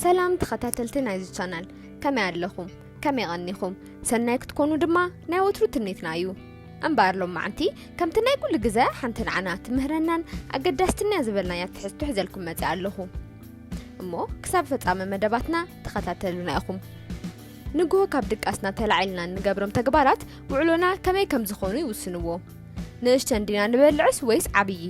ሰላም ተኸታተልቲ ናይዚ ቻናል፣ ከመይ ኣለኹም? ከመይ ቀኒኹም? ሰናይ ክትኮኑ ድማ ናይ ወትሩ ትምኒትና እዩ። እምበኣር ሎማዓንቲ ከምቲ ናይ ኩሉ ግዘ ሓንቲ ንዓና ትምህረናን ኣገዳስትን እያ ዝበልናያ ትሕዝቶ ሒዘልኩም መፂኣ ኣለኹ። እሞ ክሳብ ፈፃሚ መደባትና ተኸታተሉና ኢኹም። ንግሆ ካብ ድቃስና ተላዒልና እንገብሮም ተግባራት ውዕሎና ከመይ ከም ዝኾኑ ይውስንዎ። ንእሽተን ዲና ንበልዕስ ወይስ ዓብዪ?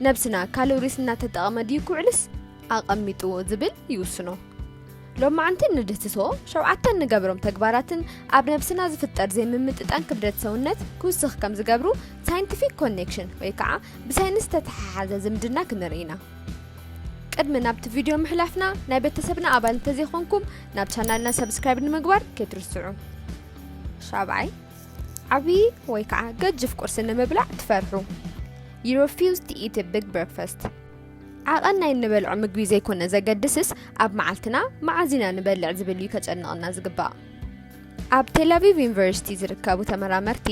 ነብስና ካሎሪስ እናተጠቐመ ድዩ ክውዕልስ ኣቐሚጥዎ ዝብል ይውስኖ። ሎማዓንቲ ንድህስሶ ሸውዓተ እንገብሮም ተግባራትን ኣብ ነብስና ዝፍጠር ዘይምምጥጣን ክብደት ሰውነት ክውስኽ ከም ዝገብሩ ሳይንቲፊክ ኮኔክሽን ወይ ከዓ ብሳይንስ ዝተተሓሓዘ ዝምድና ክንርኢ ኢና። ቅድሚ ናብቲ ቪድዮ ምሕላፍና ናይ ቤተሰብና ኣባል እንተዘይኮንኩም ናብ ቻናልና ሰብስክራይብ ንምግባር ከይትርስዑ። ሻብዓይ፣ ዓብዪ ወይ ከዓ ገጅፍ ቁርሲ ንምብላዕ ትፈርሑ። You refuse to eat a big breakfast። ዓቐን ናይ እንበልዖ ምግቢ ዘይኮነ ዘገድስስ ኣብ መዓልትና መዓዝ ኢና ንበልዕ ዝብል እዩ ከጨንቐና ዝግባእ። ኣብ ቴል ኣቪቭ ዩኒቨርሲቲ ዝርከቡ ተመራመርቲ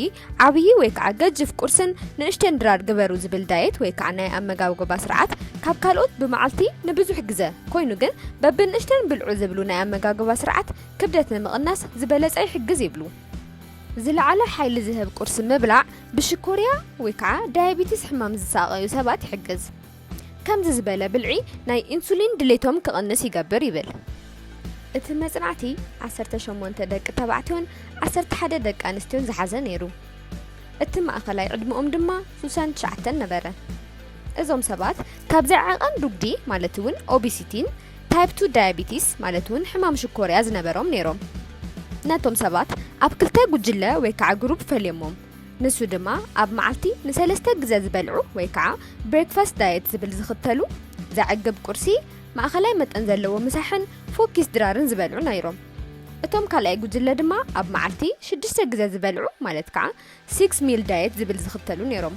ዓብዪ ወይ ከዓ ገጅፍ ቁርስን ንእሽተን ድራር ግበሩ ዝብል ዳየት ወይ ከዓ ናይ ኣመጋግባ ስርዓት ካብ ካልኦት ብመዓልቲ ንብዙሕ ግዘ ኮይኑ ግን በብንእሽተን ብልዑ ዝብሉ ናይ ኣመጋግባ ስርዓት ክብደት ንምቕናስ ዝበለፀ ይሕግዝ ይብሉ። ዝለዓለ ሓይሊ ዝህብ ቁርሲ ምብላዕ ብሽኮርያ ወይ ከዓ ዳያቢቲስ ሕማም ዝሳቐዩ ሰባት ይሕግዝ። ከምዚ ዝበለ ብልዒ ናይ ኢንሱሊን ድሌቶም ክቕንስ ይገብር ይብል። እቲ መጽናዕቲ ዓሰርተ ሸሞንተ ደቂ ተባዕትዮን ዓሰርተ ሓደ ደቂ ኣንስትዮን ዝሓዘ ነይሩ። እቲ ማእኸላይ ዕድመኦም ድማ ሱሳን ትሽዓተን ነበረ። እዞም ሰባት ካብዚ ዓቐን ዱግዲ ማለት እውን ኦቢሲቲን ታይፕ ቱ ዳያቢቲስ ማለት እውን ሕማም ሽኮርያ ዝነበሮም ነይሮም። ነቶም ሰባት ኣብ ክልተ ጉጅለ ወይ ከዓ ግሩፕ ፈልዮሞም። ንሱ ድማ ኣብ መዓልቲ ንሰለስተ ግዘ ዝበልዑ ወይ ከዓ ብሬክፋስት ዳየት ዝብል ዝኽተሉ፣ ዘዕግብ ቁርሲ፣ ማእኸላይ መጠን ዘለዎ ምሳሕን ፎኪስ ድራርን ዝበልዑ ነይሮም። እቶም ካልኣይ ጉጅለ ድማ ኣብ መዓልቲ ሽዱሽተ ግዘ ዝበልዑ ማለት ከዓ ሲክስ ሚል ዳየት ዝብል ዝኽተሉ ነይሮም።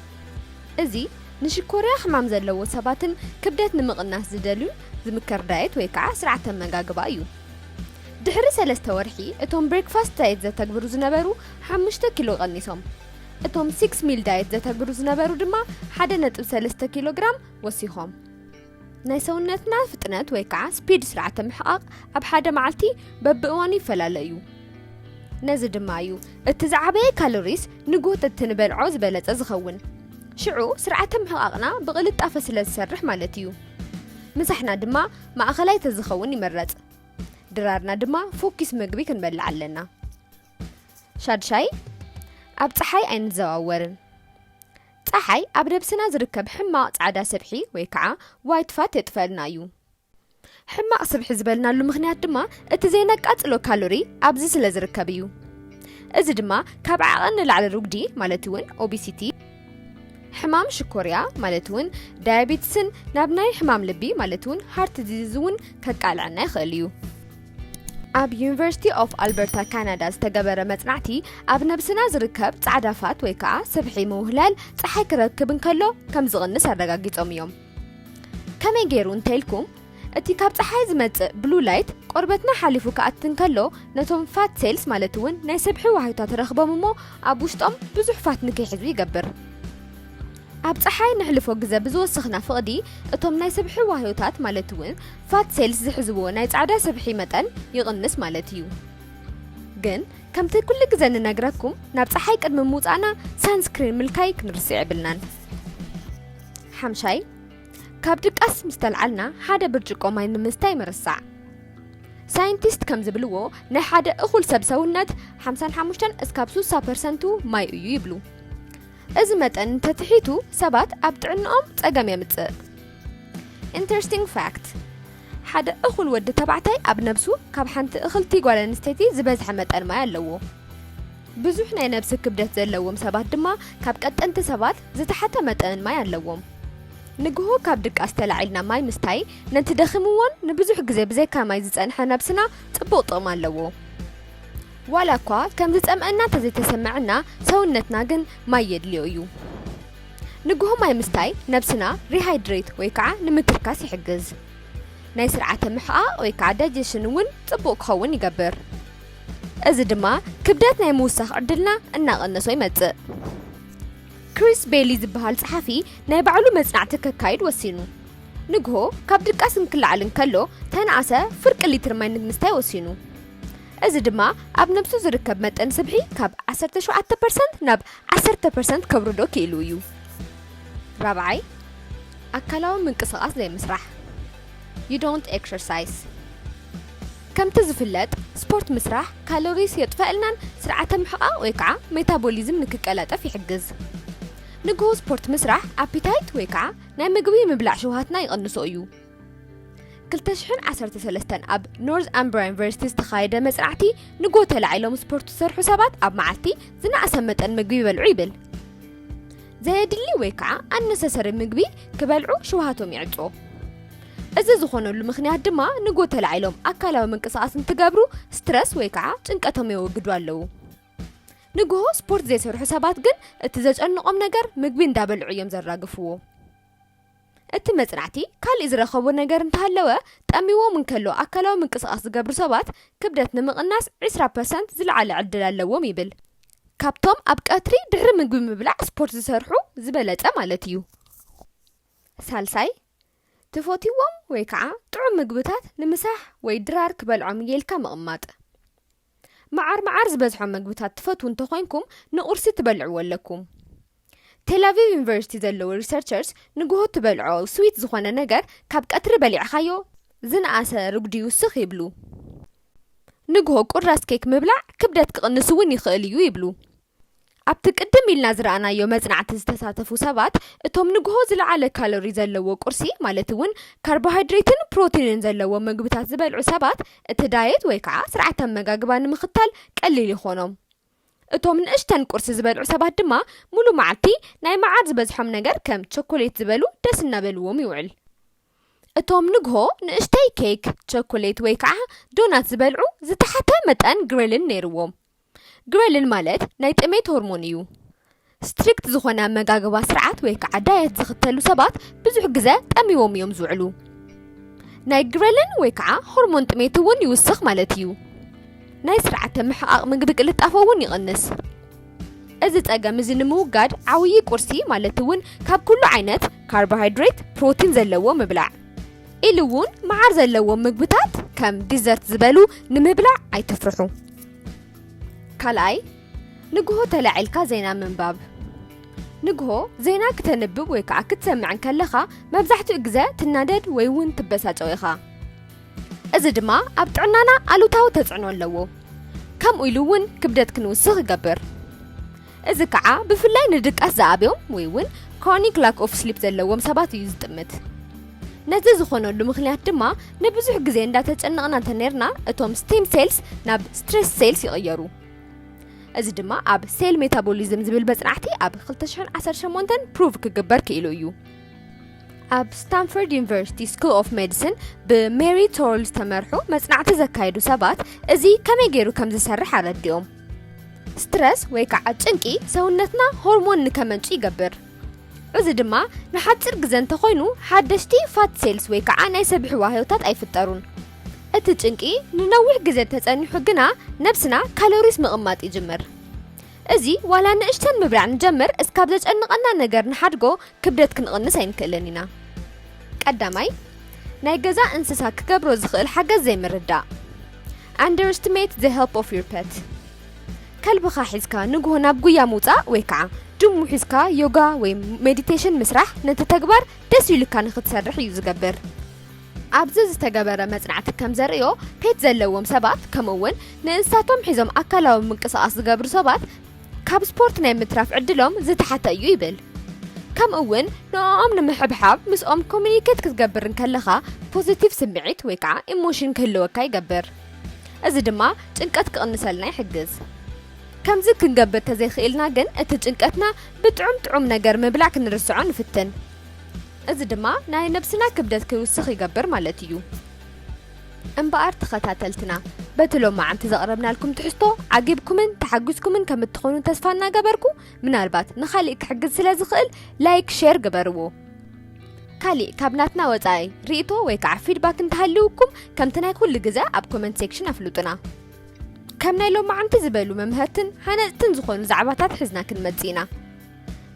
እዚ ንሽኮርያ ሕማም ዘለዎ ሰባትን ክብደት ንምቕናስ ዝደልዩን ዝምከር ዳየት ወይ ከዓ ስርዓተ ኣመጋግባ እዩ። ድሕሪ ሰለስተ ወርሒ እቶም ብሬክፋስት ዳየት ዘተግብሩ ዝነበሩ ሓሙሽተ ኪሎ ቀኒሶም። እቶም ሲክስ ሚል ዳየት ዘተግብሩ ዝነበሩ ድማ ሓደ ነጥቢ ሰለስተ ኪሎ ግራም ወሲኾም። ናይ ሰውነትና ፍጥነት ወይ ከዓ ስፒድ ስርዓተ ምሕቓቕ ኣብ ሓደ መዓልቲ በብእዋኑ ይፈላለ እዩ። ነዚ ድማ እዩ እቲ ዝዓበየ ካሎሪስ ንጎት እቲ ንበልዖ ዝበለጸ ዝኸውን። ሽዑ ስርዓተ ምሕቓቕና ብቕልጣፈ ስለ ዝሰርሕ ማለት እዩ። ምሳሕና ድማ ማእኸላይ ተዝኸውን ይምረጽ። ድራርና ድማ ፎኪስ ምግቢ ክንበልዕ ኣለና። ሻድሻይ፣ ኣብ ጸሓይ ኣይንዘዋወርን። ጸሓይ ኣብ ነብስና ዝርከብ ሕማቕ ጻዕዳ ስብሒ ወይ ከዓ ዋይት ፋት የጥፈልና እዩ። ሕማቕ ስብሒ ዝበልናሉ ምኽንያት ድማ እቲ ዘይነቃጽሎ ካሎሪ ኣብዚ ስለ ዝርከብ እዩ። እዚ ድማ ካብ ዓቐን ንላዕሊ ሩግዲ ማለት እውን ኦቢሲቲ፣ ሕማም ሽኮርያ ማለት እውን ዳያቤትስን ናብ ናይ ሕማም ልቢ ማለት እውን ሃርት ዲዚዝ እውን ከቃልዐና ይኽእል እዩ። ኣብ ዩኒቨርሲቲ ኦፍ ኣልበርታ ካናዳ ዝተገበረ መጽናዕቲ ኣብ ነብስና ዝርከብ ጻዕዳ ፋት ወይ ከዓ ስብሒ ምውህላል ጸሓይ ክረክብ እንከሎ ከም ዝቕንስ ኣረጋጊጾም እዮም። ከመይ ገይሩ እንተኢልኩም እቲ ካብ ጸሓይ ዝመጽእ ብሉ ላይት ቆርበትና ሓሊፉ ክኣቲ እንከሎ ነቶም ፋት ሴልስ ማለት እውን ናይ ስብሒ ዋህዮታት ረኽቦም እሞ ኣብ ውሽጦም ብዙሕ ፋት ንከይሕዙ ይገብር። ኣብ ጸሓይ ንሕልፎ ግዘ ብዝወሰኽና ፍቕዲ እቶም ናይ ስብሒ ዋህዮታት ማለት እውን ፋት ሴልስ ዝሕዝዎ ናይ ጻዕዳ ስብሒ መጠን ይቕንስ ማለት እዩ። ግን ከምቲ ኩሉ ግዘ ንነግረኩም ናብ ጸሓይ ቅድሚ ምውጻእና ሳንስክሪን ምልካይ ክንርስዕ የብልናን። ሓምሻይ፣ ካብ ድቃስ ምስ ተልዓልና ሓደ ብርጭቆ ማይ ንምስታይ ምርሳዕ። ሳይንቲስት ከም ዝብልዎ ናይ ሓደ እኹል ሰብ ሰውነት ሓምሳን ሓሙሽተን እስካብ ሱሳ ፐርሰንቱ ማይ እዩ ይብሉ። እዚ መጠን እንተትሒቱ ሰባት ኣብ ጥዕንኦም ጸገም የምጽእ። ኢንተረስቲንግ ፋክት፣ ሓደ እኹል ወዲ ተባዕታይ ኣብ ነብሱ ካብ ሓንቲ እኽልቲ ጓል ኣንስተይቲ ዝበዝሐ መጠን ማይ ኣለዎ። ብዙሕ ናይ ነብሲ ክብደት ዘለዎም ሰባት ድማ ካብ ቀጠንቲ ሰባት ዝተሓተ መጠን ማይ ኣለዎም። ንግሆ ካብ ድቃስ ተላዒልና ማይ ምስታይ ነቲ ደኺምዎን ንብዙሕ ግዜ ብዘይካ ማይ ዝጸንሐ ነብስና ጽቡቕ ጥቕሚ ኣለዎ። ዋላ እኳ ከም ዝጸምአና እንተዘይተሰምዐና ሰውነትና ግን ማይ የድልዮ እዩ። ንግሆ ማይ ምስታይ ነብስና ሪሃይድሬት ወይ ከዓ ንምትካስ ይሕግዝ። ናይ ስርዓተ ምሕቓቕ ወይ ከዓ ዳይጀሽን እውን ጽቡቕ ክኸውን ይገብር። እዚ ድማ ክብደት ናይ ምውሳኽ ዕድልና እናቐነሶ ይመጽእ። ክሪስ ቤሊ ዝበሃል ጸሓፊ ናይ ባዕሉ መጽናዕቲ ከካይድ ወሲኑ። ንግሆ ካብ ድቃስ እንክለዓል እንከሎ ተነኣሰ ፍርቂ ሊትር ማይ ንምስታይ ወሲኑ። እዚ ድማ ኣብ ነብሱ ዝርከብ መጠን ስብሒ ካብ ዓሰርተ ሸውዓተ ፐርሰንት ናብ ዓሰርተ ፐርሰንት ከብርዶ ክኢሉ እዩ። ራብዓይ፣ ኣካላዊ ምንቅስቓስ ዘይምስራሕ። You don't exercise። ከምቲ ዝፍለጥ ስፖርት ምስራሕ ካሎሪስ የጥፈእልናን ስርዓተ ምሕቓቕ ወይ ከዓ ሜታቦሊዝም ንክቀላጠፍ ይሕግዝ። ንግሆ ስፖርት ምስራሕ ኣፒታይት ወይ ከዓ ናይ ምግቢ ምብላዕ ሽውሃትና ይቐንሶ እዩ። ክልተ ሽሕን ዓሰርተ ሰለስተን ኣብ ኖርዝ ኣምብራ ዩኒቨርሲቲ ዝተኻየደ መጽናዕቲ ንግሆ ተላዒሎም ስፖርት ዝሰርሑ ሰባት ኣብ መዓልቲ ዝነኣሰ መጠን ምግቢ ይበልዑ ይብል። ዘየድሊ ወይ ከዓ ኣነሰሰሪ ምግቢ ክበልዑ ሽውሃቶም ይዕጾ። እዚ ዝኾነሉ ምኽንያት ድማ ንግሆ ተላዒሎም ኣካላዊ ምንቅስቓስ እንትገብሩ ስትረስ ወይ ከዓ ጭንቀቶም የወግዱ ኣለዉ። ንግሆ ስፖርት ዘይሰርሑ ሰባት ግን እቲ ዘጨንቖም ነገር ምግቢ እንዳበልዑ እዮም ዘራግፍዎ። እቲ መጽናዕቲ ካልእ ዝረኸቦ ነገር እንተሃለወ፣ ጠሚዎም እንከሎ ኣካላዊ ምንቅስቓስ ዝገብሩ ሰባት ክብደት ንምቕናስ ዕስራ ፐርሰንት ዝለዓለ ዕድል ኣለዎም ይብል። ካብቶም ኣብ ቀትሪ ድሕሪ ምግቢ ምብላዕ ስፖርት ዝሰርሑ ዝበለጸ ማለት እዩ። ሳልሳይ፣ ትፈትዎም ወይ ከዓ ጥዑም ምግብታት ንምሳሕ ወይ ድራር ክበልዖም እየ ኢልካ ምቕማጥ። መዓር መዓር ዝበዝሖም ምግብታት ትፈትዉ እንተኾይንኩም ንቁርሲ ትበልዕዎ ኣለኩም። ቴል ኣቪቭ ዩኒቨርሲቲ ዘለዉ ሪሰርቸርስ ንግሆ ትበልዖ ስዊት ዝኾነ ነገር ካብ ቀትሪ በሊዕኻዮ ዝነኣሰ ርጉድ ይውስኽ ይብሉ። ንግሆ ቁራስ ኬክ ምብላዕ ክብደት ክቕንስ እውን ይኽእል እዩ ይብሉ። ኣብቲ ቅድም ኢልና ዝረኣናዮ መጽናዕቲ ዝተሳተፉ ሰባት እቶም ንግሆ ዝለዓለ ካሎሪ ዘለዎ ቁርሲ ማለት እውን ካርቦሃይድሬትን ፕሮቲንን ዘለዎ ምግብታት ዝበልዑ ሰባት እቲ ዳየት ወይ ከዓ ስርዓተ ኣመጋግባ ንምኽታል ቀሊል ይኾኖም። እቶም ንእሽተን ቁርሲ ዝበልዑ ሰባት ድማ ሙሉ መዓልቲ ናይ መዓር ዝበዝሖም ነገር ከም ቸኮሌት ዝበሉ ደስ እናበልዎም ይውዕል። እቶም ንግሆ ንእሽተይ ኬክ፣ ቸኮሌት ወይ ከዓ ዶናት ዝበልዑ ዝተሓተ መጠን ግሬሊን ነይርዎም። ግሬሊን ማለት ናይ ጥሜት ሆርሞን እዩ። ስትሪክት ዝኾነ ኣመጋግባ ስርዓት ወይ ከዓ ዳየት ዝኽተሉ ሰባት ብዙሕ ግዘ ጠሚዎም እዮም ዝውዕሉ። ናይ ግሬሊን ወይ ከዓ ሆርሞን ጥሜት እውን ይውስኽ ማለት እዩ። ናይ ስርዓተ ምሕቓቕ ምግቢ ቅልጣፈ እውን ይቕንስ። እዚ ጸገም እዚ ንምውጋድ ዓብዪ ቁርሲ ማለት እውን ካብ ኩሉ ዓይነት ካርቦሃይድሬት፣ ፕሮቲን ዘለዎ ምብላዕ ኢሉ እውን መዓር ዘለዎም ምግብታት ከም ዲዘርት ዝበሉ ንምብላዕ ኣይትፍርሑ። ካልኣይ፣ ንግሆ ተላዒልካ ዜና ምንባብ። ንግሆ ዜና ክተንብብ ወይ ከዓ ክትሰምዕ እንከለኻ መብዛሕትኡ ግዘ ትናደድ ወይ እውን ትበሳጨው ኢኻ። እዚ ድማ ኣብ ጥዕናና ኣሉታዊ ተጽዕኖ ኣለዎ። ከምኡ ኢሉ እውን ክብደት ክንውስኽ ይገብር። እዚ ከዓ ብፍላይ ንድቃስ ዝኣብዮም ወይ እውን ክሮኒክ ላክ ኦፍ ስሊፕ ዘለዎም ሰባት እዩ ዝጥምት። ነዚ ዝኾነሉ ምኽንያት ድማ ንብዙሕ ግዜ እንዳተጨነቕና እንተነርና እቶም ስቲም ሴልስ ናብ ስትሬስ ሴልስ ይቕየሩ። እዚ ድማ ኣብ ሴል ሜታቦሊዝም ዝብል መጽናዕቲ ኣብ ክልተ ሽሕን ዓሰርተ ሸሞንተን ፕሩቭ ክግበር ክኢሉ እዩ። ኣብ ስታንፎርድ ዩኒቨርሲቲ ስኩል ኦፍ ሜዲሲን ብሜሪ ቶርል ዝተመርሑ መጽናዕቲ ዘካየዱ ሰባት እዚ ከመይ ገይሩ ከም ዝሰርሕ ኣረዲኦም። ስትረስ ወይ ከዓ ጭንቂ ሰውነትና ሆርሞን ንከመንጩ ይገብር። እዚ ድማ ንሓፂር ግዘ እንተኾይኑ ሓደሽቲ ፋት ሴልስ ወይ ከዓ ናይ ሰብሒ ዋህዮታት ኣይፍጠሩን። እቲ ጭንቂ ንነዊሕ ግዘ ተፀኒሑ ግና ነብስና ካሎሪስ ምቕማጥ ይጅምር። እዚ ዋላ ንእሽተን ምብላዕ ንጀምር እስካብ ዘጨንቐና ነገር ንሓድጎ ክብደት ክንቕንስ ኣይንክእልን ኢና። ቀዳማይ፣ ናይ ገዛ እንስሳ ክገብሮ ዝኽእል ሓገዝ ዘይምርዳእ። Underestimate the help of your pet። ከልብኻ ሒዝካ ንግሆ ናብ ጉያ ምውጻእ ወይ ከዓ ድሙ ሒዝካ ዮጋ ወይ ሜዲቴሽን ምስራሕ ነቲ ተግባር ደስ ኢሉካ ንኽትሰርሕ እዩ ዝገብር። ኣብዚ ዝተገበረ መጽናዕቲ ከም ዘርእዮ ፔት ዘለዎም ሰባት ከምኡ እውን ንእንስሳቶም ሒዞም ኣካላዊ ምንቅስቓስ ዝገብሩ ሰባት ካብ ስፖርት ናይ ምትራፍ ዕድሎም ዝተሓተ እዩ ይብል። ከምኡ እውን ንዕኦም ንምሕብሓብ ምስኦም ኮሚኒኬት ክትገብር እንከለኻ ፖዚቲቭ ስምዒት ወይ ከዓ ኢሞሽን ክህልወካ ይገብር። እዚ ድማ ጭንቀት ክቕንሰልና ይሕግዝ። ከምዚ ክንገብር ተዘይኽኢልና ግን እቲ ጭንቀትና ብጥዑም ጥዑም ነገር ምብላዕ ክንርስዖ ንፍትን። እዚ ድማ ናይ ነብስና ክብደት ክውስኽ ይገብር ማለት እዩ። እምበኣር ተኸታተልትና በቲ ሎማዓንቲ ዘቕረብናልኩም ትሕዝቶ ዓጊብኩምን ተሓጒስኩምን ከም እትኾኑ ተስፋ እናገበርኩ ምናልባት ንኻሊእ ክሕግዝ ስለ ዝኽእል ላይክ ሼር ግበርዎ። ካሊእ ካብ ናትና ወፃኢ ርእይቶ ወይ ከዓ ፊድባክ እንተሃልውኩም ከምቲ ናይ ኩሉ ግዘ ኣብ ኮመንት ሴክሽን ኣፍልጡና። ከም ናይ ሎማዓንቲ ዝበሉ መምሀርትን ሃነፅትን ዝኾኑ ዛዕባታት ሒዝና ክንመፅእ ኢና።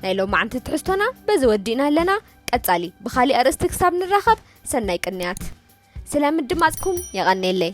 ናይ ሎማዓንቲ ትሕዝቶና በዚ ወዲእና ኣለና። ቀጻሊ ብኻሊእ ኣርእስቲ ክሳብ ንራኸብ፣ ሰናይ ቅንያት። ስለ ምድማጽኩም የቐኔለይ።